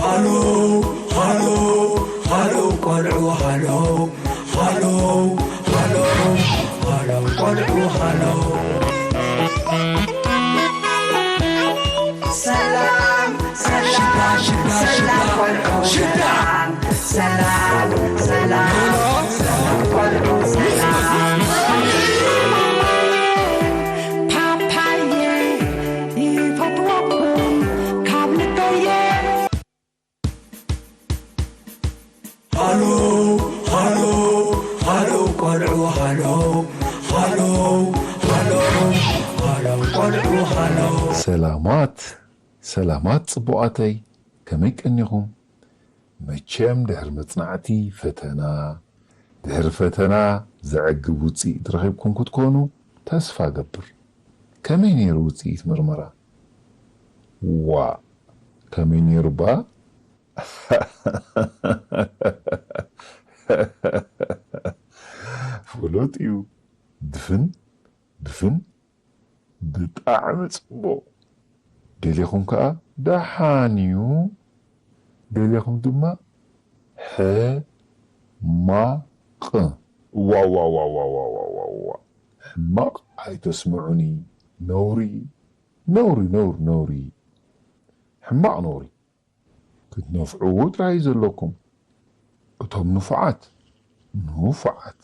ሃሎ ሃሎ ሃሎ ቆልዑ ሃሎ ሃሎ ሃሎ ሃሎ ቆልዑ ሃሎ። ሰላም ሰላም ሽታ ሽታ ሽታ ሰላም ቆልዑ ሽታ ሰላም ሰላም ሰላም ቆልዑ ሰላም። ፓፓየ ይፈትወኩም ካብ ልበየ። ሃሎ ሃሎ ሃሎ ቆልዑ ሃሎ ሃሎ ሃሎ ሃሎ ቆልዑ ሃሎ። ሰላማት ሰላማት ጽቡቓተይ፣ ከመይ ቀኒኹም? መቸም ድሕሪ መጽናዕቲ ፈተና፣ ድሕሪ ፈተና ዘዕግብ ውጽኢት ረኺብኩም ክትኮኑ ተስፋ እገብር። ከመይ ነይሩ ውጽኢት ምርመራ? ዋእ፣ ከመይ ነይሩ እባ? ፍሉጥ እዩ። ድፍን ድፍን ብጣዕሚ ጽቡቕ። ደሊኹም ከኣ ደሓን እዩ። ደሊኹም ድማ ሕማቕ። ዋዋዋዋዋዋዋዋ። ሕማቕ ኣይተስምዑኒ። ነውሪ፣ ነውሪ፣ ነውሪ፣ ነውሪ። ሕማቕ ነውሪ። ክትነፍዕዎ ጥራይ ዘለኩም። እቶም ንፉዓት፣ ንፉዓት።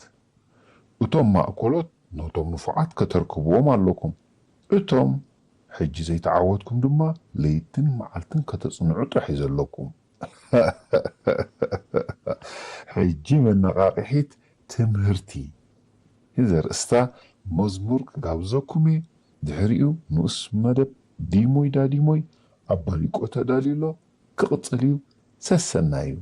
እቶም ማእኮሎት ነቶም ንፉዓት ከተርክብዎም ኣለኩም። እቶም ሕጂ ዘይተዓወትኩም ድማ ለይትን መዓልትን ከተጽንዑ ጥራሕ እዩ ዘለኩም። ሕጂ መነቓቕሒት ትምህርቲ ዘርእስታ መዝሙር ክጋብዘኩም እየ። ድሕሪኡ ንኡስ መደብ ዲሞይ ዳዲሞይ ኣባሊቆ ተዳልዩ ኣሎ። ክቕጽል እዩ። ሰሰናዩ።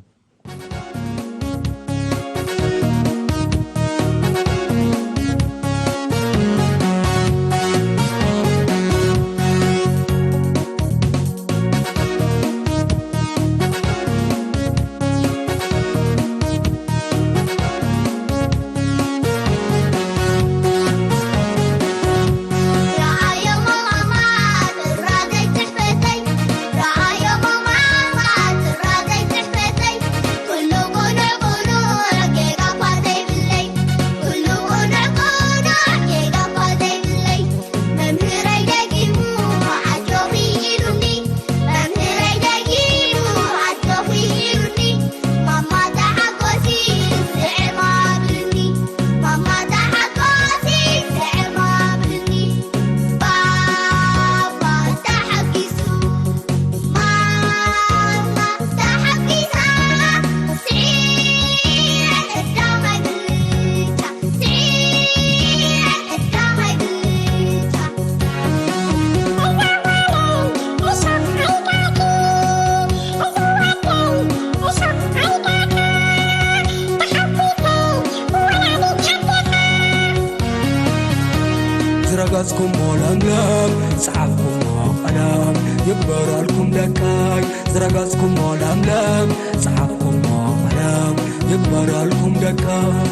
ዝረገጽኩሞ ለምለም፣ ዝጸሓፍኩሞ ቀለም፣ ይግበረልኩም ደቀይ። ዝረገጽኩሞ ለምለም፣ ዝጸሓፍኩሞ ቀለም፣ ይግበረልኩም ደቀይ።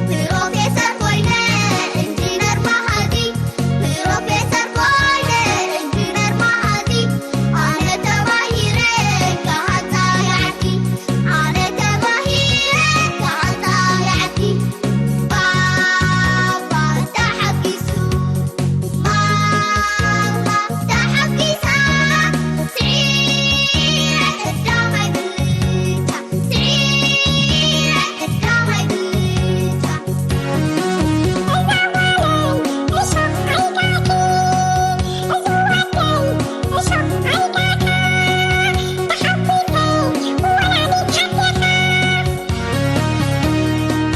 ፕሮፌሰር ኮይነ ኢንጂነር መሃዚ፣ ፕሮፌሰር ኮይነ ኢንጂነር መሃዚ፣ ኣነ ተማሂረ ክሃንጻ ይዓዲ፣ ኣነ ተማሂረ ክሃንጻ ይዓዲ። ባባ ተሓጒሱ፣ ማማ ተሓጒሳ፣ ስዒረ ቀዳማይ ብልጫ።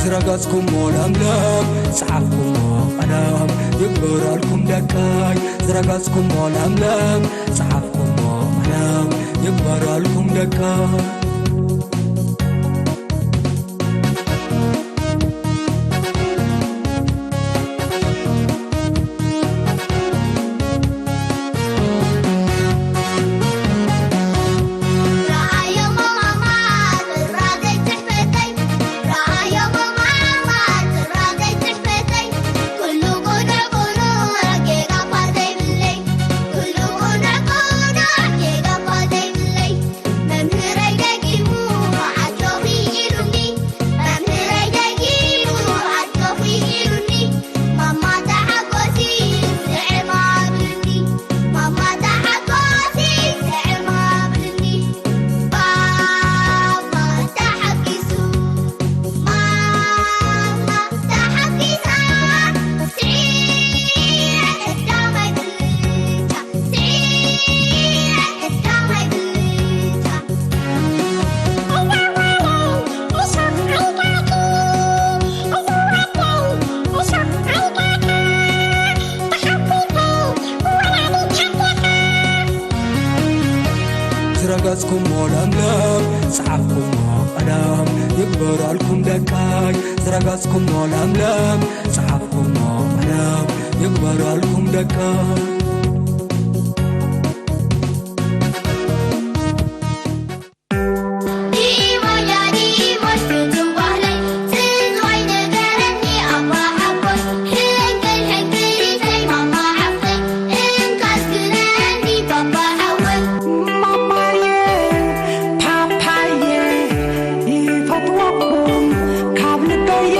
ዝረገጽኩሞ ለምለም፣ ጸሓፍኩሞ ቀለም፣ ይግበረልኩም ደቀይ። ዝረገጽኩሞ ለምለም፣ ጸሓፍኩሞ ቀለም፣ ይግበረልኩም ደቀይ። ዝረገጽኩሞ ለምለም፣ ጸሓፍኩሞ ቀለም፣ ይግበረልኩም ደቃይ። ዝረገጽኩሞ ለምለም፣ ጸሓፍኩሞ ቀለም፣ ይግበረልኩም ደቃይ። ማማየ ፓፓየ ይፈትወኩም ካብ ልበየ፣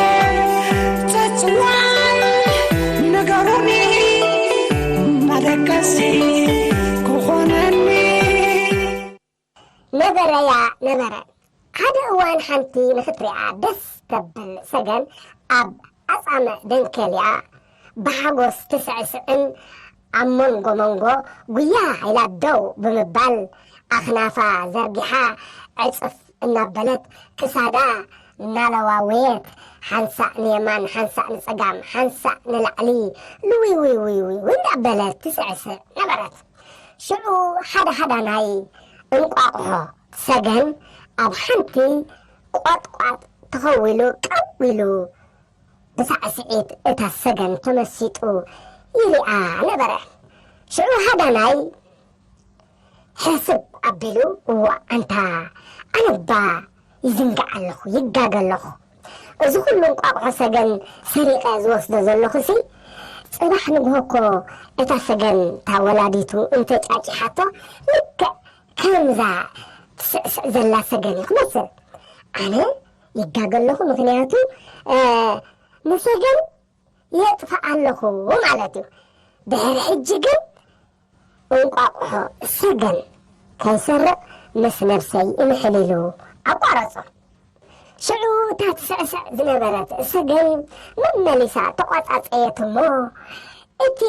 ጽጽዋይ ንገሩኒ መደቀሲ ክኾነኒ። ነበረያ ነበረ ሓደ እዋን ሓንቲ ንኽትሪኣ ደስ ተብል ሰገን ኣብ ኣጻምእ ደንከልያ ብሓጎስ ትስዕስዕን ኣብ መንጎ መንጎ ጉያ ኢላ ደው ብምባል ኣኽናፋ ዘርጊሓ ዕጽፍ እናበለት ክሳዳ እናለዋወየት ሓንሳእ ንየማን ሓንሳእ ንጸጋም ሓንሳእ ንላዕሊ ልውይውይውይውይ እናበለት ትስዕስዕ ነበረት። ሽዑ ሓደ ሓዳናይ እንቋቑሖ ሰገን ኣብ ሓንቲ ቋጥቋጥ ተኸዊሉ ቀው ኢሉ ብሳዕስዒት እታ ሰገን ተመሲጡ ይሪኣ ነበረ። ሽዑ ሃዳናይ ሕስብ ኣቢሉ እዋ ኣንታ ኣነባ ይዝንጋዕ ኣለኹ ይጋገ ኣለኹ። እዚ ኩሉ እንቋቑሖ ሰገን ሰሪቐ ዝወስዶ ዘለኹሲ ጽባሕ ንግሆ እኮ እታ ሰገን እታ ወላዲቱ እንተጫጪሓቶ ልክዕ ከምዛ ትስዕስዕ ዘላ ሰገን እዩ ክመስል። ኣነ ይጋገ ኣለኹ ምኽንያቱ ንሰገን የጥፍኣ ኣለኹ ማለት እዩ። ድሕሪ ሕጂ ግን እንቋቑሖ ሰገን ከይሰርቕ ምስ ነብሰይ ይምሕል ኢሉ ኣቋረጾ። ሽዑ እታ ትስዕስዕ ዝነበረት ሰገን መመሊሳ ተቖጻጸየት እሞ እቲ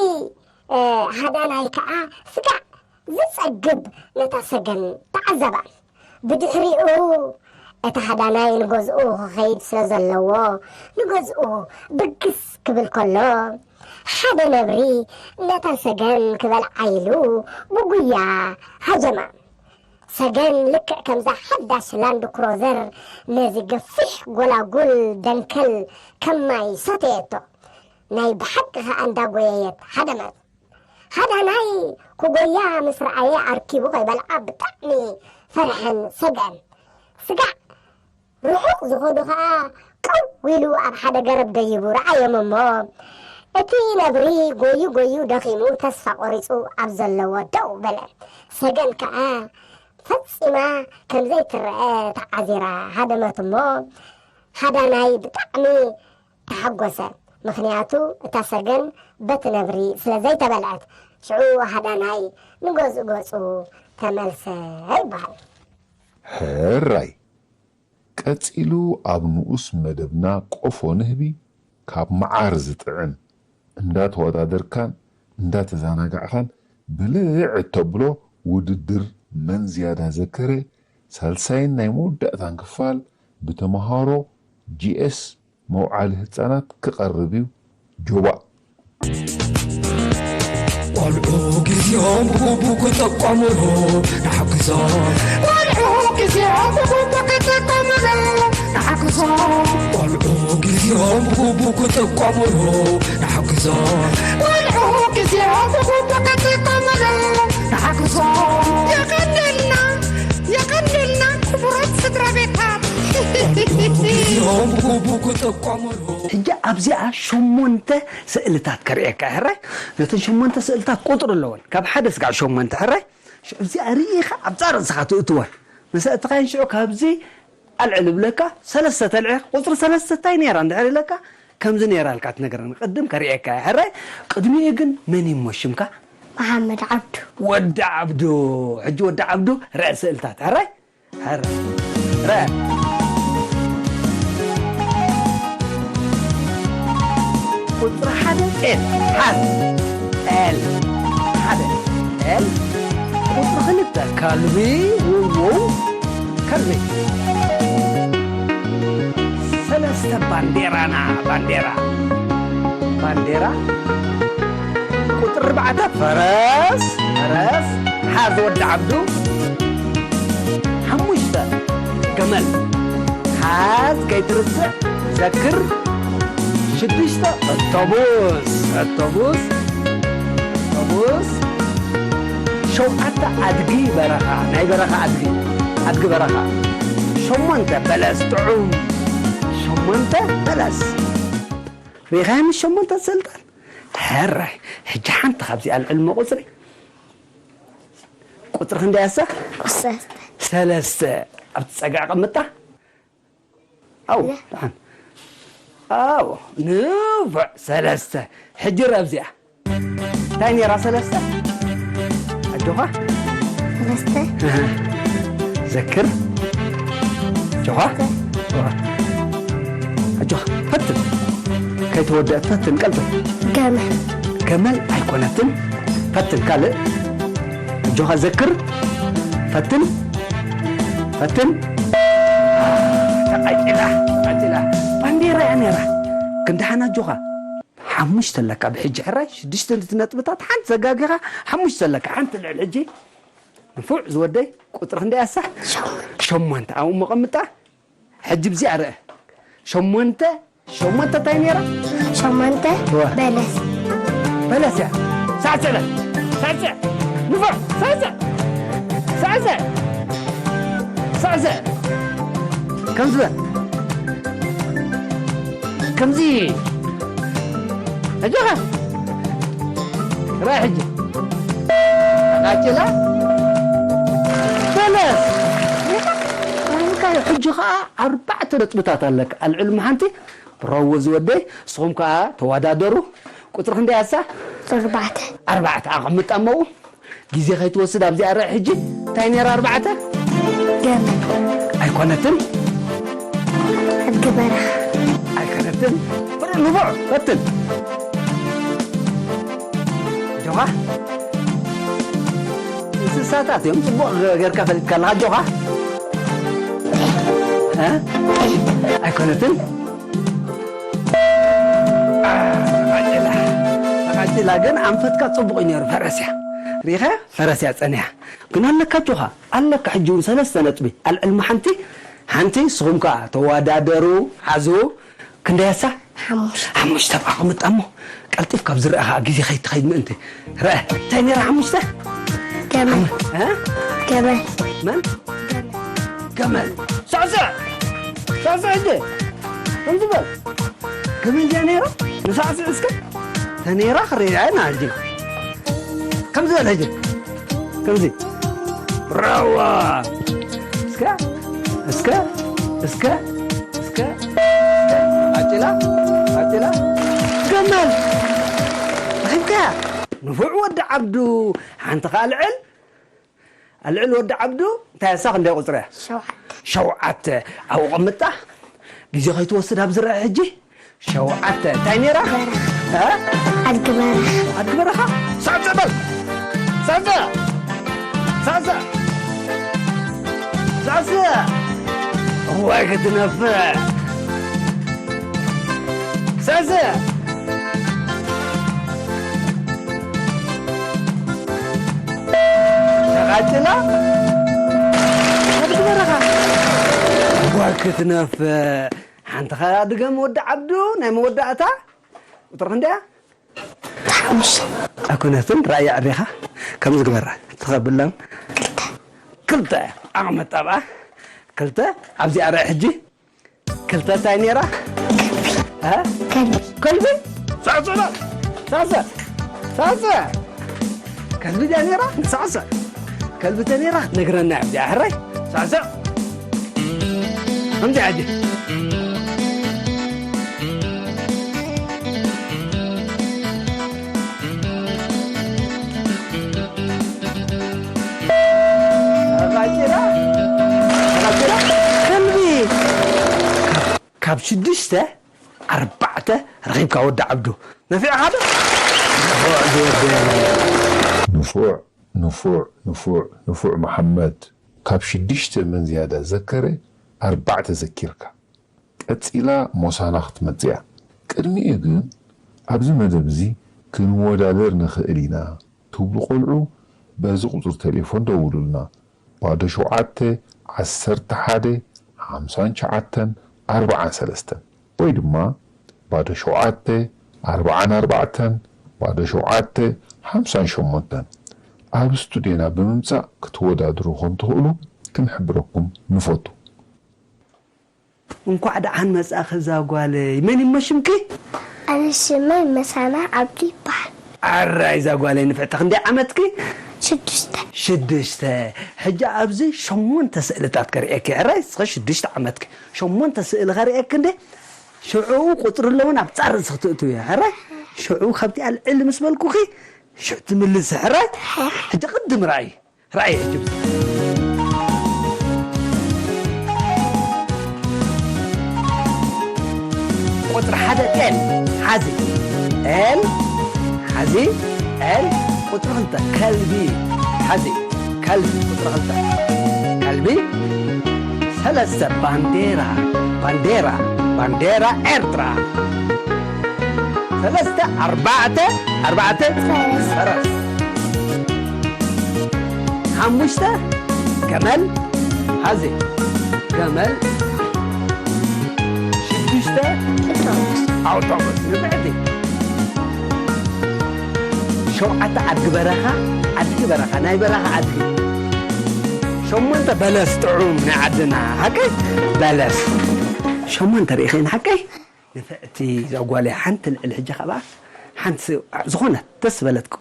ሃዳናይ ከኣ ስጋዕ ዝጸግብ ነታ ሰገን ተዓዘባ። ብድሕሪኡ እቲ ሃዳናይ ንገዝኡ ክኸይድ ስለ ዘለዎ ንገዝኡ ብግስ ክብል ከሎ ሓደ ነብሪ ነታ ሰገን ክበልዓ ኢሉ ብጉያ ሃጀማ። ሰገን ልክዕ ከምዛ ሓዳሽ ላንድ ክሮዘር ነዚ ገፊሕ ጎላጉል ደንከል ከም ማይ ሰተየቶ። ናይ ብሓቂ ኸኣ እንዳጎየየት ሃደመት። ሃዳናይ ክጎያ ምስ ረኣየ ኣርኪቡ ከይበልዓ ብጣዕሚ ፈርሐን ሰግኣን። ስጋዕ ርሑቕ ዝኸዱ ኸኣ ቀው ኢሉ ኣብ ሓደ ገረብ ደይቡ ረኣዮም እሞ እቲ ነብሪ ጎዩ ጎዩ ደኺሙ ተስፋ ቆሪጹ ኣብ ዘለዎ ደው በለ። ሰገን ከኣ ፈጺማ ከም ዘይትረኣ ተዓዚራ ሃደመት እሞ ሃዳናይ ብጣዕሚ ተሓጎሰ። ምኽንያቱ እታ ሰገን በቲ ነብሪ ስለ ዘይተበልዐት። ሽዑ ሃዳናይ ንገዝኡ ገጹ ተመልሰ ይበሃል። ሕራይ ቀጺሉ ኣብ ንኡስ መደብና ቆፎ ንህቢ ካብ መዓር ዝጥዕም እንዳተወዳደርካን እንዳተዛናጋዕካን ብልዕ እተብሎ ውድድር መን ዝያዳ ዘከረ ሳልሳይን ናይ መወዳእታን ክፋል ብተመሃሮ ጂኤስ መውዓሊ ህጻናት ክቐርብ እዩ። ጆባእ። ቆልዑ ግዜኦም ብግቡ ክጥቀሙሉ ንሓግዞም። ቆልዑ ግዜኦም ብግቡ ክጥቀሙሉ ንሓግዞም። ቆልዑ ግዜኦም ብግቡ ክጥቀሙሉ ንሓግዞም። ቆልዑ ግዜኦም ብግቡ ክጥቀሙሉ ንሓግዞም። የቐንየልና፣ የቐንየልና ክቡራት ስድራ ቤታት። ቆልዑ ግዜኦም ብግቡ ክጥቀሙሉ ሕጂ ኣብዚኣ ሸሞንተ ስእልታት ከርእየካ ሕራይ። ነተን ሸሞንተ ስእልታት ቁጽሪ ኣለወን፣ ካብ ሓደ ስጋዕ ሸሞንተ ሕራይ። ሽዑ እዚኣ ርኢኻ ኣብዛ ርእስኻ ትእትወን። ምስ ኣእተኻየን ሽዑ ካብዚ ኣልዕል እብለካ፣ ሰለስተ ተልዒ፣ ቁጽሪ ሰለስተ እንታይ ነይራ እንድሕር ኢለካ፣ ከምዚ ነይራ ኢልካ ትነግረኒ። ቅድም ከርእየካ እየ ሕራይ። ቅድሚኡ ግን መን እዩ እሞ ሽምካ? መሓመድ ዓብዱ። ወዲ ዓብዱ። ሕጂ ወዲ ዓብዱ ርአ ስእልታት ሕራይ። ሕረ። ረ። ቁጽሪ ሓደ ኤል። ሓር። ኤል። ሓደ። ኤል። ቁጽሪ ክልተ ከልቢ። ውውው። ከልቢ። ሰለስተ ባንዴራና። ባንዴራ። ባንዴራ። ቁጽሪ ኣርባዕተ ፈረስ። ፈረስ። ሓዝ ወዲ ዓብዱ። ሓሙሽተ፣ ገመል። ሓዝ ከይትርስዕ፣ ዘክር። ሽዱሽተ፣ ኣውቶቡስ። ኣውቶቡስ። ኣውቶቡስ። ሸውዓተ፣ ኣድጊ በረኻ። ናይ በረኻ ኣድጊ። ኣድጊ በረኻ። ሸሞንተ፣ በለስ ጥዑም። ሸሞንተ፣ በለስ። ሪኢኻያ ምስ ሸሞንተ ትሰልጣን? ሕራይ። ሕጂ ሓንቲ ካብዚኣ ልዕል እሞ ቁጽሪ። ቁጽሪ ክንደይ ኣሳ? ሰለስተ። ሰለስተ። ኣብቲ ጸግዒ ኣቐምጣ። ኣው፣ ደሓን። ኣው፣ ንፉዕ። ሰለስተ። ሕጂ ርኣ ኣብዚኣ። እንታይ ነይራ ሰለስተ? ኣጆኻ። ሰለስተ። ዘክር። ኣጆኻ። ኣጆኻ። ፈትን። ከይተወደአት ፈትን፣ ቀልጥፍ። ገመል። ገመል ኣይኮነትን። ፈትን፣ ካልእ። ኣጆኻ፣ ዘክር። ፈትን። ፈትን። ተቓጭላ፣ ተቓጭላ። ባንዴራ እያ ነይራ። ክንደሓን ኣጆኻ። ሓሙሽተ ኣለካ ብሕጂ፣ ሕራይ። ሽዱሽተ ነጥብታት፣ ሓንቲ ዘጋጊኻ፣ ሓሙሽተ ኣለካ። ሓንቲ ልዕል ሕጂ። ንፉዕ ዝወደይ፣ ቁጽሪ ክንደይ ኣሳ? ሸሞንተ። ሸሞንተ። ኣብኡ መቐምጣ። ሕጂ ብዚኣ ርአ። ሸሞንተ፣ ሸሞንተ እንታይ ነይራ? ሸሞንተ እወ። በለስ። በለስ እያ። ሳዕስዕ በል። ሳዕስዕ። ንፉዕ። ሳዕስዕ። ሳዕስዕ። ሳዕስዕ። ከምዚ በል። ከምዚ። ኣጆኻ። ራይ ሕጂ። ተቓጭላ። በለስ። ሕጂ ኸዓ ኣርባዕተ ነጥብታት ኣለካ። ኣልዕል እሞ ሓንቲ። ብራቮ ዝወደይ፣ ንስኹም ከኣ ተወዳደሩ። ቁጽሪ ክንደይ ኣሳ? ኣርባዕተ። ኣርባዕተ ኣቐምጣ እሞ ግዜ ከይትወስድ ኣብዚኣ ርእ ሕጂ። እንታይ ነይራ ኣርባዕተ? ገመል። ኣይኮነትን። ኣድጊ በረኻ። ኣይኮነትን። ብሩህ ንፉዕ፣ ፈትን። ጆኻ? እንስሳታት እዮም። ጽቡቕ ጌርካ ፈሊጥካ ኣለኻ። ጆኻ? እ? ኣይኮነትን። አ፣ ተቓጭላ። ተቓጭላ ግን ኣንፈትካ ጽቡቕ እዩ ነይሩ። ፈረስ እያ። ሪኢኻ? ፈረስ እያ ጸኒሓ። ግን ኣለካ ጆኻ። ኣለካ ሕጂ እውን ሰለስተ ነጥቢ። ኣልዕልሚ ሓንቲ፣ ሓንቲ፣ ንስኹም ከኣ ተወዳደሩ፣ ሓዙ። ክንደይ ኣሳ? ሓሙሽተ። ሓሙሽተ ኣብኣ ኣቕምጣ እሞ፣ ቀልጢፍካ ኣብ ዝረኣ ከኣ ግዜ ከይትኸይድ ምእንቲ። ረአ፣ እንታይ ነይራ ሓሙሽተ? ገመል። ሓሙ-፣ እ? ገመል። መን? ገመል። ሳዕስዕ! ሳዕስዕ እንጂ! ከምዚ በል። ገመል ድያ ነይራ? ንሳዕስዕ እስከ። ተነይራ ክርእያ ኢና ሕጂ። ከምዚ በል ሕጂ። ከምዚ። ብራዋ! እስከ፣ እስከ፣ እስከ፣ እስከ። ቀጺላ፣ ቀጺላ። ገመል! ረኺብካያ? ንፉዕ ወዲ ዓብዱ። ሓንቲ ኸኣ ኣልዕል። ኣልዕል ወዲ ዓብዱ። እንታይ ኣሳ ክንደይ ቁጽሪ እያ? ሸውዓተ። ሸውዓተ። ኣብኡ ቀምጣ። ግዜ ከይትወስድ ኣብ ዝረአ ሕጂ። ሸውዓተ። እንታይ ነይራ? በረኻ። እ? ኣድጊ በረኻ። ኣድጊ በረኻ? ሳዕስዕ በል። ሳዕስዕ። ሳዕስዕ። ሳዕስዕ። እዋይ ክትነፍዕ። ሳዕስዕ። ተቓጭላ። ኣድጊ በረኻ። እዋይ ክትነፍዕ። ሓንቲ ኸኣ ድገም ወዲ ዓብዱ፣ ናይ መወዳእታ። ቁጽሪ ክንደይ እያ? ሓሙሽተ። ኣይኮነትን፣ ራእያ ዕቤኻ። ከምዚ ግበራ። ትኸብለን። ክልተ። ኣቕመጥ ኣብኣ። ክልተ። ኣብዚኣ ርአ ሕጂ። ክልተ እንታይ ነይራ? እ? ከልቢ። ከልቢ? ሳዕስዕ በል። ሳዕስዕ። ሳዕስዕ። ከልቢ ድያ ነይራ? ሳዕስዕ። ከልቢ ተነይራ ክትነግረና እያ እዚኣ፣ ሕራይ። ሳዕስዕ። ከምዚኣ ሕጂ። ተቓጭላ፣ ተቓጭላ፣ ከልቢ። ካብ ሽዱሽተ ኣርባዕተ ረኺብካ ወዲ ዓብዱ። ነፊዕኻ ዶ? ንፉዕ ዝወደኒ። ንፉዕ፣ ንፉዕ፣ ንፉዕ፣ ንፉዕ መሓመድ። ካብ ሽዱሽተ መን ዝያዳ ዘከረ? ኣርባዕተ ዘኪርካ። ቀጺላ ሞሳና ክትመጽእ እያ። ቅድሚኡ ግን፣ ኣብዚ መደብ እዚ ክንወዳደር ንኽእል ኢና ትብሉ ቆልዑ፣ በዚ ቁጽሪ ቴሌፎን ደውሉልና። ባዶ ሸውዓተ፣ ዓሰርተ ሓደ ሓምሳን ትሽዓተን ኣርብዓን ሰለስተን ወይ ድማ ባዶ ሸውዓተ ኣርብዓን ኣርባዕተን ባዶ ሸውዓተ ሓምሳን ሸሞንተን ኣብ ስቱድዮና ብምምጻእ ክትወዳድሩ ከም ትኽእሉ ክንሕብረኩም ንፈቱ። እንኳዕ ደሓን መጻእኺ እዛ ጓለይ። መን ይሞ ሽምኪ? ኣነ ሽመይ መሳና ዓብዱ ይበሃል። ኣራይ እዛ ጓለይ ንፍዕቲ ክንደይ ዓመትኪ? ሽዱሽተ። ሽዱሽተ። ሕጂ ኣብዚ ሸሞንተ ስእልታት ከርእየኪ። ሕራይ እስኸ ሽዱሽተ ዓመትኪ። ሸሞንተ ስእሊ ከርእየኪ እንዴ? ሽዑ ቁጽሪ ኣለውን ኣብ ጻር እስኺ ትእትውዮ። ሕራይ ሽዑ ካብቲ ኣልዕሊ ምስ በልኩኺ ሽዑ ትምልሲ። ሕራይ ሕጂ ቅድም ርኣይ። ራእይ ሕጂ ቁጽሪ ሓደ ጤል ሓዚ ኤል ሓዚ ኤል ቁጽሪ ክልተ ከልቢ ሓዚ ከልቢ ቁጽሪ ክልተ ከልቢ ሰለስተ ባንዴራ ባንዴራ ባንዴራ ኤርትራ ሰለስተ ኣርባዕተ ኣርባዕተ ፈረስ ፈረስ ሓሙሽተ ገመል ሓዚ ገመል ሽዱሽተ ኣውቶቡስ ንብዕቲ ሸውዓተ ኣድጊ በረኻ ኣድጊ በረኻ ናይ በረኻ ኣድጊ ሸሞንተ በለስ ጥዑም ናይ ዓድና ሓቀይ በለስ ሸሞንተ ርኢኸይን ሓቀይ ንፍዕቲ እዛ ጓለይ ሓንቲ ልዕሊ ሕጂ ካብኣ ሓንቲ ዝኾነት ደስ ዝበለትኩ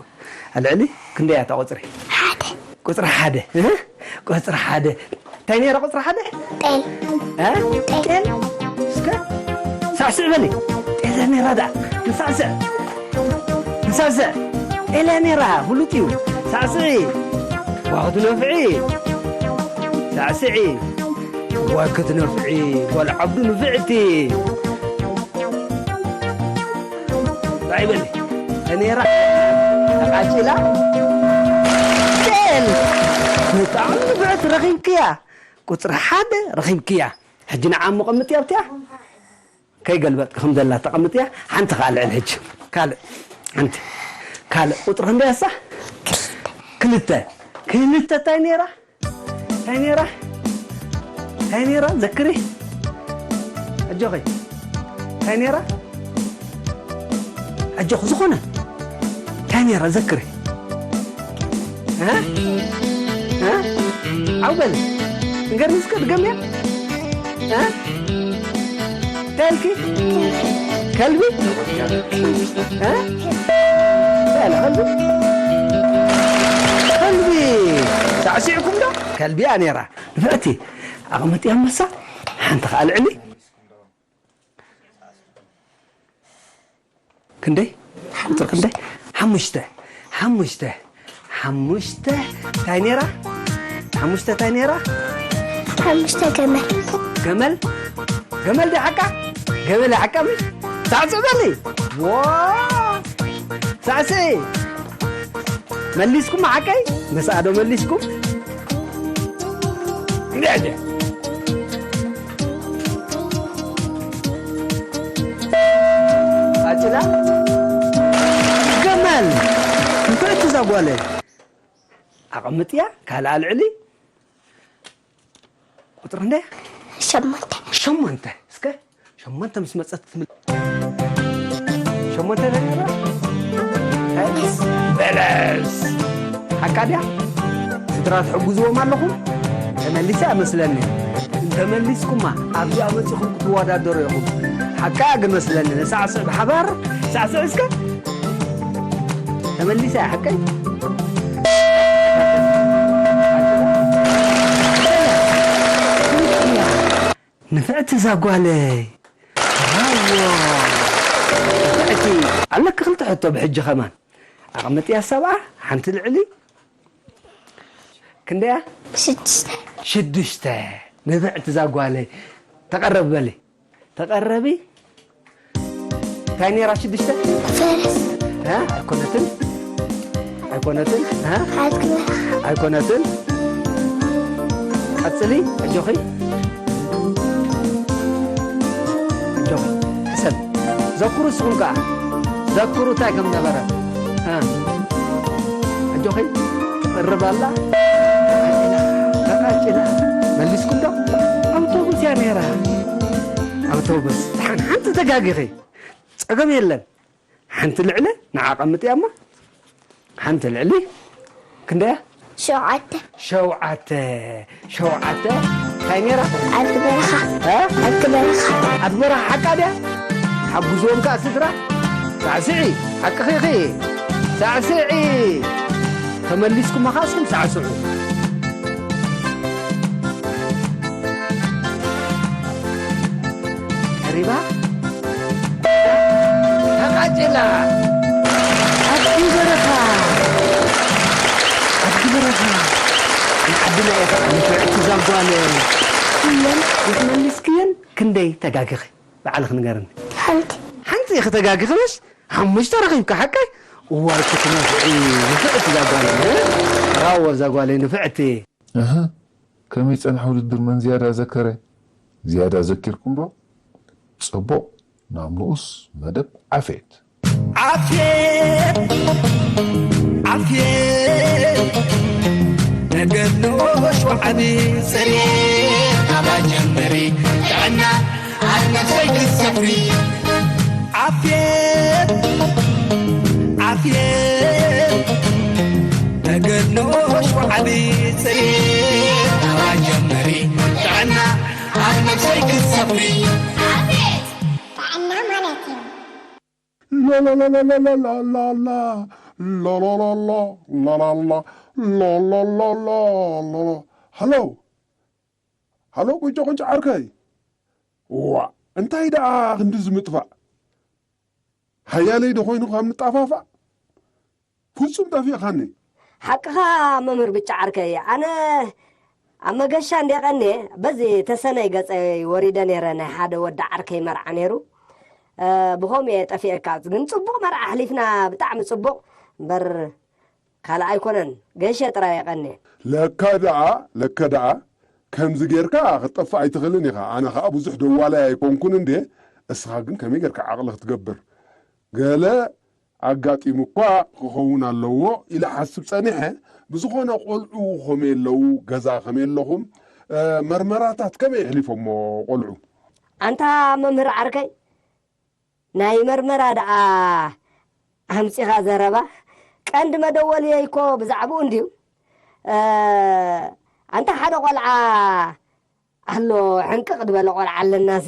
ኣልዕሊ ክንደይ እያ እታ ቁፅሪ ሓደ ቁፅሪ ሓደ እ? ቁፅሪ ሓደ እንታይ ነይራ ቁፅሪ ሓደ ጤል እ? ጤል እስከ ሳዕስዕ በሊ ጤል ነይራ ዳ ንሳዕስዕ ንሳዕስዕ ጤል ነይራ ፍሉጥ እዩ ሳዕስዒ ዋክት ነፍዒ ሳዕስዒ ጓል ክትነፍዒ ጓል ዓብዱ ንፍዕቲ እንታይ በሊ ተኔራ ተቃጭላ ጤል ብጣዕሚ ንፍዕቲ ረኺብክያ ቁፅሪ ሓደ ረኺብክያ ሕጂ ንዓ መቐምጥያ ኣብትያ ከይገልበጥኪ ከም ዘላ ተቐምጥያ ሓንቲ ከዓ ልዕል ሕጂ ካልእ ሓንቲ ካልእ ቁፅሪ ክንደይ ኣሳ ክልተ ክልተ እንታይ ነይራ እንታይ ነይራ እንታይ ነይራ ዘክሪ ኣጆኺ እንታይ ነይራ ኣጆኺ ዝኾነ እንታይ ነይራ ዘክሪ እ? እ? ዓው በል ንገርኒ እስከ ድገምያ እ? እንታይ ኢልኪ ከልቢ እ? እንታይ ኢላ ከልቢ ከልቢ ሳዕሲዕኩም ዶ ከልቢ እያ ነይራ ንፍዕቲ ኣቕምጥ ኣንበሳ ሓንቲ ከዓ ልዕሊ ክንደይ ቁፅሪ ክንደይ ሓሙሽተ ሓሙሽተ ሓሙሽተ እንታይ ነይራ ሓሙሽተ እንታይ ነይራ ሓሙሽተ ገመል ገመል ገመል ዲ ሓቃ ገመል ሓቃ ምን ሳዕስዕ በሊ ዋ ሳዕስዒ መሊስኩም ሓቀይ ምስኣዶ መሊስኩም እንዲያ እንዲያ ኣጭላ ገመል ንፍዕቲ እዛ ጓለ ኣቐምጥያ ካልኣ ልዕሊ ቁፅሪ እንደ ሸሞንተ ሸሞንተ እስከ ሸሞንተ ምስ መፀት ትምል ሸሞንተ በለስ ሓቃ ድያ ስድራ ትሕግዝዎም ኣለኹም ተመሊሳ መስለኒ እንተመሊስኩማ ኣብዚኣ መፂኹም ክትወዳደሩ ኢኹም ሓቃ ግን መስለኒ ንሳዕስዕ ብሓባር ሳዕስዕ እስከ ተመሊሳ እያ ሓቀይ ንፍዕቲ እዛ ጓለይ ንፍዕቲ ኣለኪ ክልተ ሕቶ ብሕጂ ከማን ኣቐምጥያ ሰብዓ ሓንቲ ልዕሊ ክንደያ ሽዱሽተ ሽዱሽተ ንፍዕቲ እዛ ጓለይ ተቐረብ በሊ ተቐረቢ እንታይ ነይራ ሽዱሽተ ፈረስ እ? ኣይኮነትን ኣይኮነትን እ? ሓድግበ ኣይኮነትን ቀፅሊ ኣጆኺ ኣጆኺ ሕሰብ ዘክሩ እስኹም ከዓ ዘክሩ እንታይ ከም ነበረ እ? ኣጆኺ ትቕርብ ኣላ ተቓጭላ ተቓጭላ ዲስኩንዶ ኣውቶቡስ እያ ነይራ። ኣውቶቡስ ሓን ሓንቲ ተጋጊኺ። ጸገም የለን። ሓንቲ ልዕለ ንዓ ቀምጥያ እሞ ሓንቲ ልዕሊ ክንደያ? ሸውዓተ። ሸውዓተ። ሸውዓተ። እንታይ ነይራ? ዓዲ በረኻ። እ? ዓዲ በረኻ። ዓዲ በረኻ ሓቃ ድያ? ሓግዝዎም ከኣ ስድራ። ሳዕስዒ። ሓቅኺ ኢኺ። ሳዕስዒ። ተመሊስኩም መኻስኩም ሳዕስዑ። ቀሪባ ተቓጭላ። ዓዲ በረኻ። ዓዲ በረኻ። ንዓድና ኢኻ ንፍዕቲ ዛጓለ። እየን ይትመሊስክየን ክንደይ ተጋግኺ? ባዕልኺ ንገርኒ። ሓንቲ። ሓንቲ ኢኺ ተጋግኺ በሽ? ሓሙሽተ ረኺብካ ሓቀይ? እዋይ ክትነፍዒ ንፍዕቲ ዛጓለ። እ? ራዎ ዛጓለ ንፍዕቲ። እህ፣ ከመይ ጸንሐ ውድድር መን ዝያዳ ዘከረ? ዝያዳ ዘኪርኩም ዶ? ጽቡቕ፣ ናብ ንኡስ መደብ ዓፌት። ዓፌት፣ ዓፌት፣ ነገር ንኡሽ ወዓቢ ጽሬት፣ ኣባ ጀመሪ ጥዕና ኣብ ነፍሰይ ክትሰፍሪ። ዓፌት፣ ዓፌት፣ ነገር ንኡሽ ወዓቢ ጽሬት፣ ኣባ ጀመሪ ጥዕና ኣብ ነፍሰይ ክትሰፍሪ። ዓፌት ጥዕና ማለት እዩ። ላላላላላላላላ፣ ላላላላ፣ ላላላ፣ ላላላላላላ። ሃሎ፣ ሃሎ፣ ቁንጮ፣ ቁንጮ ዓርከይ። ዋእ፣ እንታይ ደኣ ክንድዚ ምጥፋእ? ሃያለይ ዶ ኮይኑ ካብ ንጣፋፋእ? ፍጹም ጠፊእኻኒ። ሓቅኻ መምህር ብጫ ዓርከይ፣ ኣነ ኣብ መገሻ እንደ ቀንየ በዚ ተሰነይ ገጸይ ወሪደ ነይረ፣ ናይ ሓደ ወዲ ዓርከይ መርዓ ነይሩ። እ፣ ብኸምኡ እየ ጠፊኤካ። ግን ጽቡቕ መርዓ ኣሕሊፍና፣ ብጣዕሚ ጽቡቕ። እምበር ካልእ ኣይኮነን፣ ገሸ ጥራይ እየ ቀንየ። ለካ ደኣ፣ ለካ ደኣ ከምዚ ጌርካ ክትጠፍእ ኣይትኽእልን ኢኻ። ኣነ ኸኣ ብዙሕ ደዋላይ ኣይኮንኩን እንዴ፣ እስኻ ግን ከመይ ጌርካ ዓቕሊ ክትገብር? ገለ ኣጋጢሙ እኳ ክኸውን ኣለዎ ኢለ ሓስብ ጸኒሐ። ብዝኾነ ቆልዑ ከመይ ኣለዉ? ገዛ ከመይ ኣለኹም? እ፣ መርመራታት ከመይ ኣሕሊፎሞ ቆልዑ? ኣንታ መምህር ዓርከይ፣ ናይ መርመራ ደኣ ኣምጺኻ ዘረባ? ቀንዲ መደወልየይ እኮ ብዛዕባኡ እንድዩ። እ፣ ኣንታ ሓደ ቆልዓ ኣሎ፣ ሕንቅቕ ዝበለ ቆልዓ ኣለናሲ።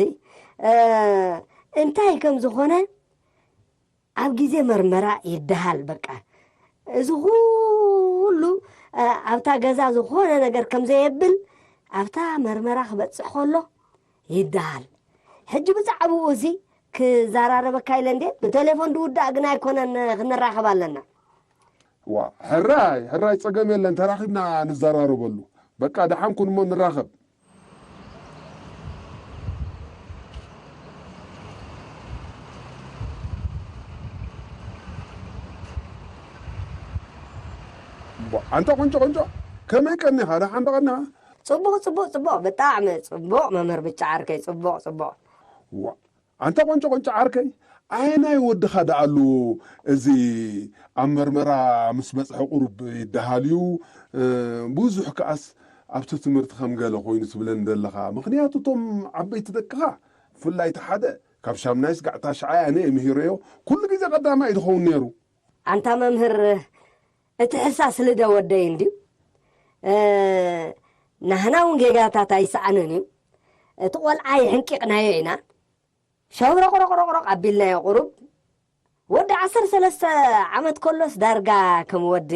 እ፣ እንታይ ከም ዝኾነ ኣብ ግዜ መርመራ ይደሃል። በቃ፣ እዚ ኩሉ፣ እ፣ ኣብታ ገዛ ዝኾነ ነገር ከም ዘየብል ኣብታ መርመራ ክበጽሕ ከሎ ይደሃል። ሕጂ ብዛዕባኡ እዚ ክዘራረበካ ኢለ እንዴ፣ ብቴሌፎን ዝውዳእ ግን ኣይኮነን፣ ክንራኸብ ኣለና። ዋ፣ ሕራይ፣ ሕራይ፣ ጸገም የለን፣ ተራኺብና ንዘራረበሉ። በቃ፣ ደሓን ኩን እሞ ንራኸብ። ዋ፣ ኣንታ ቁንጮ፣ ቁንጮ፣ ከመይ ቀኒኻ? ደሓን ዶ ቀኒኻ? ጽቡቕ፣ ጽቡቕ፣ ጽቡቕ፣ ብጣዕሚ ጽቡቕ መምህር ብጫ ዓርከይ፣ ጽቡቕ፣ ጽቡቕ። ዋ፣ ኣንታ ቆንጮ፣ ቆንጮ ዓርከይ፣ ኣየናይ ወድኻ ደኣሉ እዚ ኣብ መርመራ ምስ በጽሐ ቁሩብ ይደሃል እዩ፣ እ፣ ብዙሕ ከኣስ ኣብቲ ትምህርቲ ከም ገለ ኮይኑ ትብለኒ ዘለኻ። ምኽንያቱ እቶም ዓበይቲ ደቅኻ፣ ብፍላይ እቲ ሓደ፣ ካብ ሻምናይ ስጋዕ ታሽዓይ ኣነ እየ ምሂረዮ፣ ኩሉ ግዜ ቀዳማይ እዩ ዝኸውን ነይሩ። ኣንታ መምህር፣ እቲ ሕሳስ ልደ ወደይ እንድዩ። እ፣ ናህና እውን ጌጋታት ኣይሰኣንን እዩ። እቲ ቆልዓ የሕንቂቕናዮ ኢና። ሸብረቕረቕረቕረቕ ኣቢልናዮ ቁሩብ። ወዲ ዓሰርተ ሰለስተ ዓመት ከሎስ ዳርጋ ከም ወዲ፣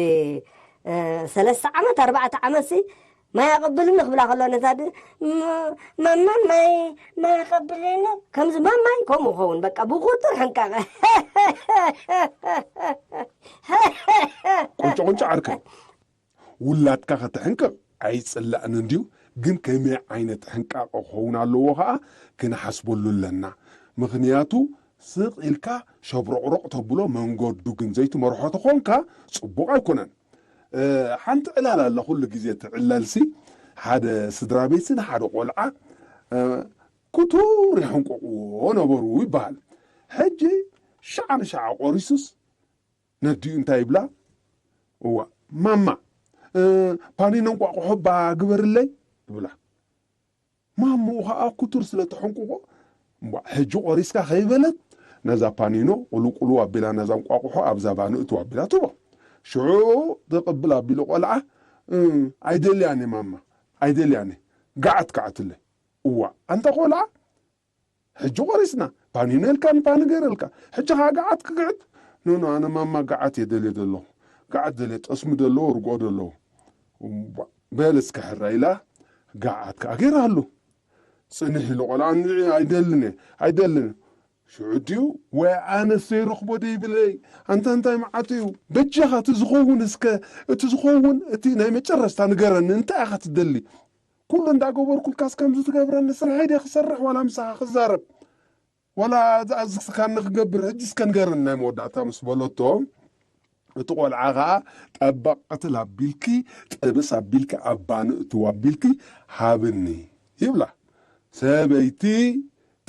እ፣ ሰለስተ ዓመት፣ ኣርባዕተ ዓመትሲ ማይ ኣቐብልኒ ክብላ ከሎ ነታ ድ-፣ ም-፣ ማማ ማይ፣ ማይ ኣቐብልኒ። ከምዚ ማማይ ከምኡ ኸውን። በቃ ብቁርጥር ሕንቃቐ። ቁንጮ ቁንጮ ዓርከይ። ውላድካ ከተሕንቅቕ ኣይጽላእን እንድዩ፣ ግን ከመይ ዓይነት ሕንቃቐ ክኸውን ኣለዎ ኸኣ ክንሓስበሉ ኣለና። ምኽንያቱ ስቕ ኢልካ ሸብሮቕሮቕ ተብሎ መንገዱ ግን ዘይትመርሖ ተኾንካ ጽቡቕ ኣይኮነን። እ፣ ሓንቲ ዕላል ኣላ ኩሉ ግዜ ትዕለልሲ፣ ሓደ ስድራ ቤትሲ ንሓደ ቆልዓ፣ እ፣ ክቱር የሕንቅቕዎ ነበሩ ይበሃል። ሕጂ ሸዓ ንሸዓ ቆሪሱስ ነዲኡ እንታይ ይብላ? እዋ፣ ማማ፣ እ፣ ፓኒኖ እንቋቑሖ እባ ግበርለይ ይብላ። ማምኡ ኸዓ ኩቱር ስለ ተሐንቁቆ፣ እምቧ፣ ሕጂ ቆሪስካ ከይበለት፣ ነዛ ፓኒኖ ቁልቁሉ ኣቢላ፣ ነዛ እንቋቑሖ ኣብዛ ባንእቱ ኣቢላ ትቦ። ሽዑ ትቕብል ኣቢሉ ቆልዓ፣ "እ፣ ኣይደልያን እየ ማማ፣ ኣይደልያን እየ፣ ገዓት ከዓትለይ።" እዋ፣ ኣንታ ቆልዓ፣ ሕጂ ቆሪስና፣ ፓኒኖ ኢልካ ንፓኒ ገይረልካ፣ ሕጂ ኸዓ ገዓት ክግዕት? ኖ፣ ኖ፣ ኣነ ማማ ገዓት እየ ደልየ ዘለኹ። ገዓት ደልየ፣ ጠስሚ ዘለዎ፣ ርግኦ ዘለዎ። እምቧ፣ በል እስከ ሕራይ ኢላ፣ ገዓት ከኣ ገይራሉ። ጽንሕ ኢሉ ቆልዓ፣ "ንዒ፣ ኣይደልን እየ፣ ኣይደልን እየ።" ሽዑ ድዩ፣ "ወይ ኣነስ ዘይረኽቦ ደይብለይ፣ ኣንታ እንታይ መዓት እዩ? በጃኻ እቲ ዝኸውን እስከ፣ እቲ ዝኸውን፣ እቲ ናይ መጨረስታ ንገረኒ፣ እንታይ ኢኻ ትደሊ? ኩሉ እንዳገበርኩልካስ ከምዚ ትገብረኒ? ስርሐይ ድየ ክሰርሕ ዋላ ምሳኻ ክዛረብ? ዋላ ዝኣዝዝካኒ ክገብር? ሕጂ እስከ ንገረኒ ናይ መወዳእታ" ምስ በለቶ፣ እቲ ቆልዓ ኸዓ፣ "ጠበቕ ቅትል ኣቢልኪ፣ ጥብስ ኣቢልኪ፣ ኣብ ባኒ እትው ኣቢልኪ ሃብኒ" ይብላ። ሰበይቲ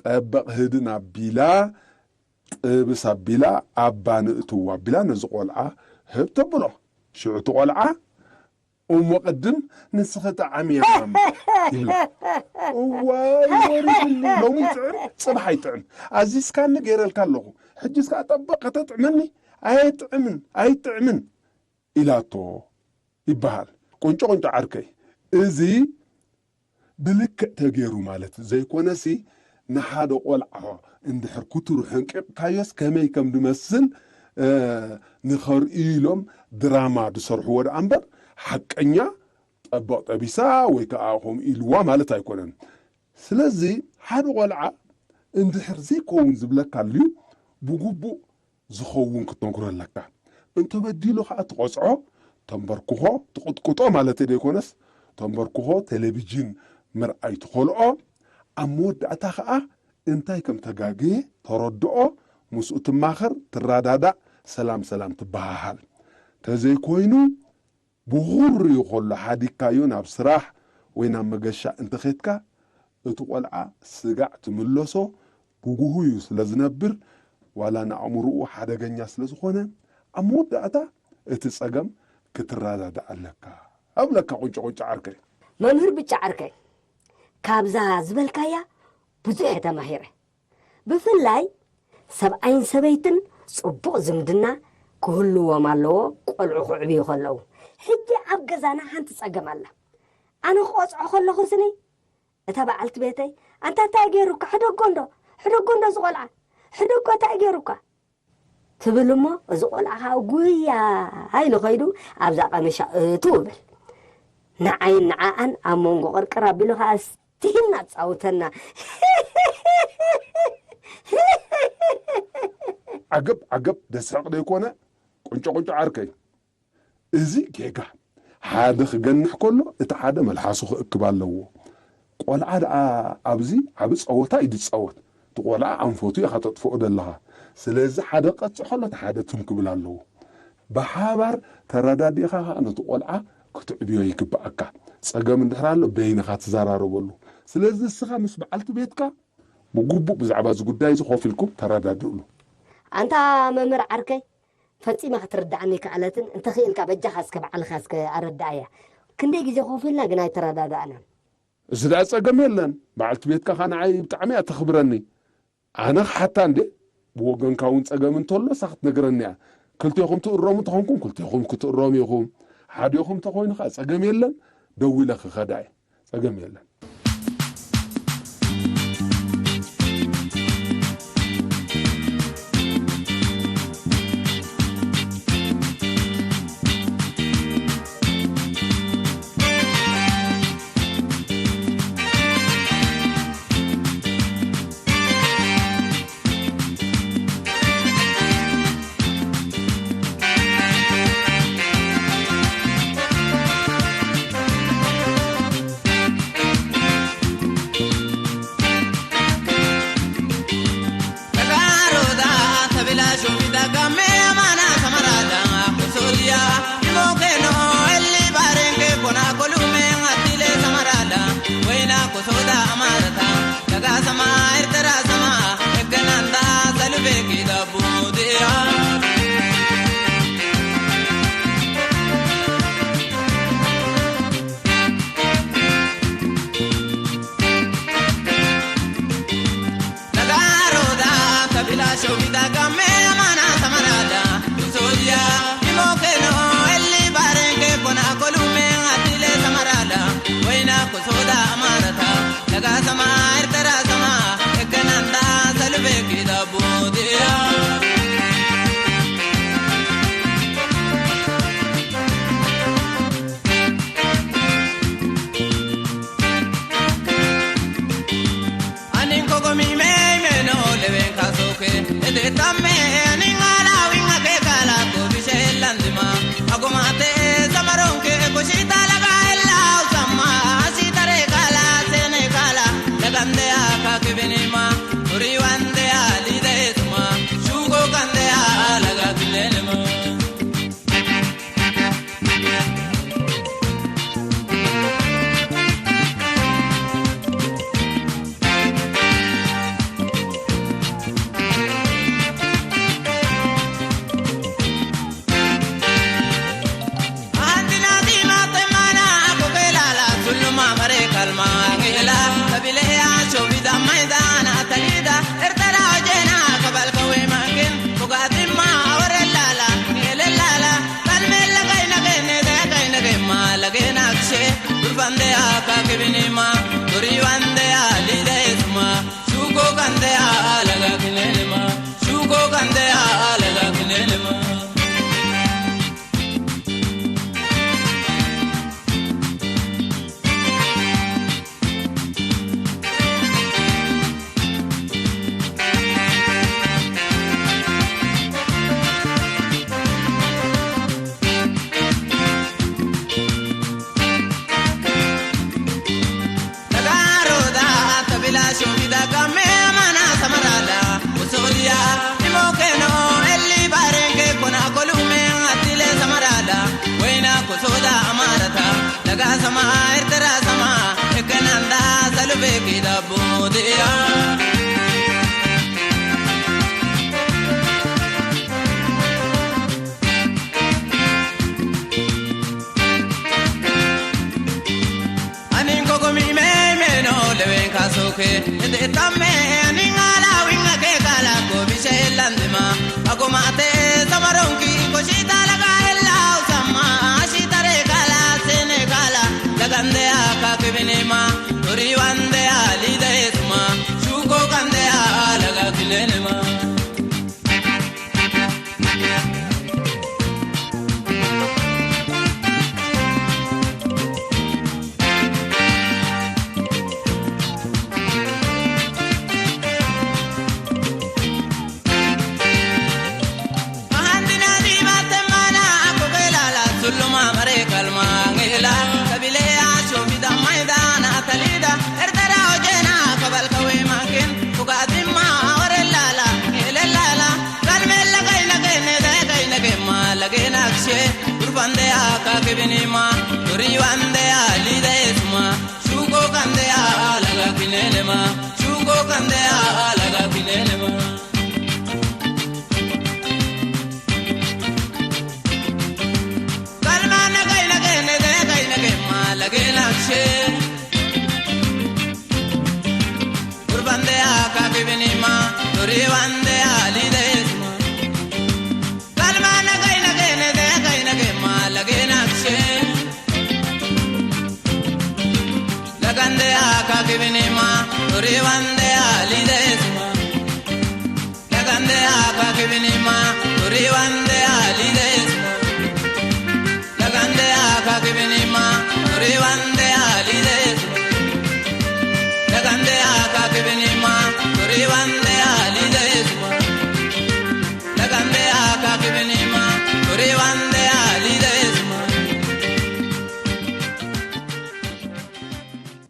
ጠበቕ ህድን ኣቢላ፣ ጥብስ ኣቢላ፣ ኣብ ባኒ እትው ኣቢላ ነዚ ቆልዓ ህብ ተብሎ። ሽዑ እቲ ቆልዓ፣ "እሞ ቅድም ንስኺ ጠዓሚ እያ ማማ" ይብላ። እዋይ፣ ወሪድኒ። ሎሚ ይጥዕም፣ ጽባሕ ኣይጥዕም። ኣዚዝካኒ ገይረልካ ኣለኹ። ሕጂስ ከኣ ጠበቕ ከተጥዕመኒ? "ኣይጥዕምን፣ ኣይጥዕምን" ኢላቶ ይበሃል። ቁንጮ ቁንጮ ዓርከይ፣ እዚ ብልክዕ ተገይሩ ማለት ዘይኮነሲ፣ ንሓደ ቆልዓ እንድሕር ኩቱር ሕንቂቕካዮስ ከመይ ከም ድመስል፣ እ፣ ንኸርእዩ ኢሎም ድራማ ድሰርሕዎ ደኣ እምበር፣ ሓቀኛ ጠበቕ ጠቢሳ ወይ ከኣ ከምኡ ኢልዋ ማለት ኣይኮነን። ስለዚ ሓደ ቆልዓ እንድሕር ዘይከውን ዝብለካ ኣልዩ፣ ብግቡእ ዝኸውን ክትነግሮ ኣለካ። እንተበዲሉ ኸኣ ትቐጽዖ፣ ተንበርክኾ፣ ትቕጥቅጦ ማለተይ ደይኮነስ፣ ተንበርክኾ፣ ቴሌቪዥን ምርኣይ ትኸልኦ። ኣብ መወዳእታ ኸኣ እንታይ ከም ተጋግየ ተረድኦ፣ ምስኡ ትማኸር፣ ትረዳዳእ፣ ሰላም ሰላም ትበሃሃል። ተዘይኮይኑ፣ ብኹሪ ከሎ ሓዲግካዮ ናብ ስራሕ ወይ ናብ መገሻ እንተኸድካ፣ እቲ ቆልዓ ስጋዕ ትምለሶ ብጉህዩ ስለ ዝነብር፣ ዋላ ንኣእምሮኡ ሓደገኛ ስለ ዝኾነ፣ ኣብ መወዳእታ እቲ ጸገም ክትረዳዳእ ኣለካ። ኣብለካ ቁንጮ ቁንጮ ዓርከይ። መምህር ብጫ ዓርከይ፣ ካብዛ ዝበልካያ ብዙሕ እየ ተማሂረ። ብፍላይ ሰብኣይን ሰበይትን ጽቡቕ ዝምድና ክህልዎም ኣለዎ፣ ቆልዑ ክዕብዩ ከለዉ። ሕጂ ኣብ ገዛና ሓንቲ ጸገም ኣላ። ኣነ ክቆጽዖ ከለኹ ስኒ፣ እታ በዓልቲ ቤተይ፣ "ኣንታ እንታይ ገይሩካ? ሕደጎ እንዶ፣ ሕደጎ እንዶ እዚ ቆልዓ፣ ሕደጎ እንታይ ገይሩካ?" ትብል እሞ፣ እዚ ቆልዓ ኸኣ ጉያ ኢሉ ኸይዱ ኣብዛ ቀሚሻ እትው ይብል። ንዓይን ንዓኣን ኣብ መንጎ ቅርቅር ኣቢሉ ኸኣ ስቲሂና ኣጻውተና። ዓገብ ዓገብ ደስሕቕ ደይኮነ? ቁንጮ ቁንጮ ዓርከይ፣ እዚ ጌጋ። ሓደ ክገንሕ ከሎ እቲ ሓደ መልሓሱ ክእክብ ኣለዎ። ቆልዓ ደኣ ኣብዚ ዓቢ ጸወታ እዩ ዝጻወት። እቲ ቆልዓ ኣንፈቱ ኢኻ ተጥፍኦ ዘለኻ። ስለዚ ሓደ ክቐጽዕ ከሎ እቲ ሓደ ትም ክብል ኣለዎ። ብሓባር ተረዳዲእኻ ኸኣ ነቲ ቆልዓ ክትዕብዮ ይግብኣካ። ጸገም እንድሕር ኣሎ በይንኻ ትዘራረበሉ። ስለዚ እስኻ ምስ በዓልቲ ቤትካ ብግቡእ ብዛዕባ እዚ ጉዳይ እዚ ኮፍ ኢልኩም ተረዳድእሉ። ኣንታ መምህር ዓርከይ፣ ፈጺማ ክትርድኣኒ ኣይከኣለትን። እንተኽኢልካ በጃኻ እስከ ባዕልኻ እስከ ኣረድኣያ። ክንደይ ግዜ ኮፍ ኢልና ግን ኣይተረዳዳእናን። እዚ ደኣ ጸገም የለን። በዓልቲ ቤትካ ኸኣ ንዓይ ብጣዕሚ እያ ተኽብረኒ። ኣነ ክሓታ እንዴ? ብወገንካ እውን ጸገም እንተሎ እሳ ክትነግረኒ እያ። ክልቴኹም ትእረሙ እንተኾንኩም ክልቴኹም ክትእረሙ ኢኹም። ሓዲኹም እንተኾይኑ ኸኣ ጸገም የለን። ደዊለ ክኸዳ እየ። ጸገም የለን። Tobita kame amana samarada, kusodia, imokeno, elli barenge kona kolume atile samarada, waina kusoda amarata, laga sama, ertera sama, ekenanda, salubeki da budia. Anin kogo mi me me no le ven kaso ke ete tamme anin ala winga ke kala ko bishe landima agomate samaron ke ko shita laga ella usama shita re kala sene kala lagande aka ke binima uri wande ali de suma shugo kande ala ga kilelema. Soda amarata, daga sama, ertera sama, ekenanda, salubeki da budia. Anin kogo mi me me no le ven kaso ke ete tamme anin ala winga ke kala ko bishe landima ago mate samaronki ko shita laga ella usama shita re kala sene kala lagande aka ke binima tori wande ali de suma shuko kande ala ga kilenema.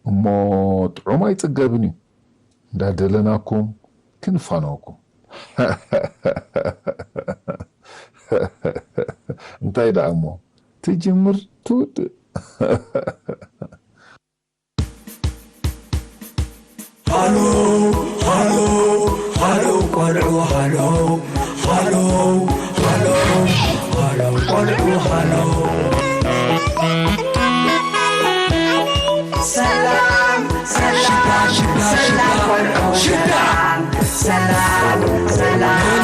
እሞ ጥዑም ኣይጽገብን እዩ። እንዳደለናኩም ክንፋነወኩም። እንታይ ደኣ እሞ ትጅምር ትውድእ። ሃሎ ሃሎ ሃሎ ቆልዑ ሃሎ ሃሎ ሃሎ ሃሎ ቆልዑ ሃሎ። ሰላም ሰላም ሰላም ቆልዑ ሰላም ሰላም ሰላም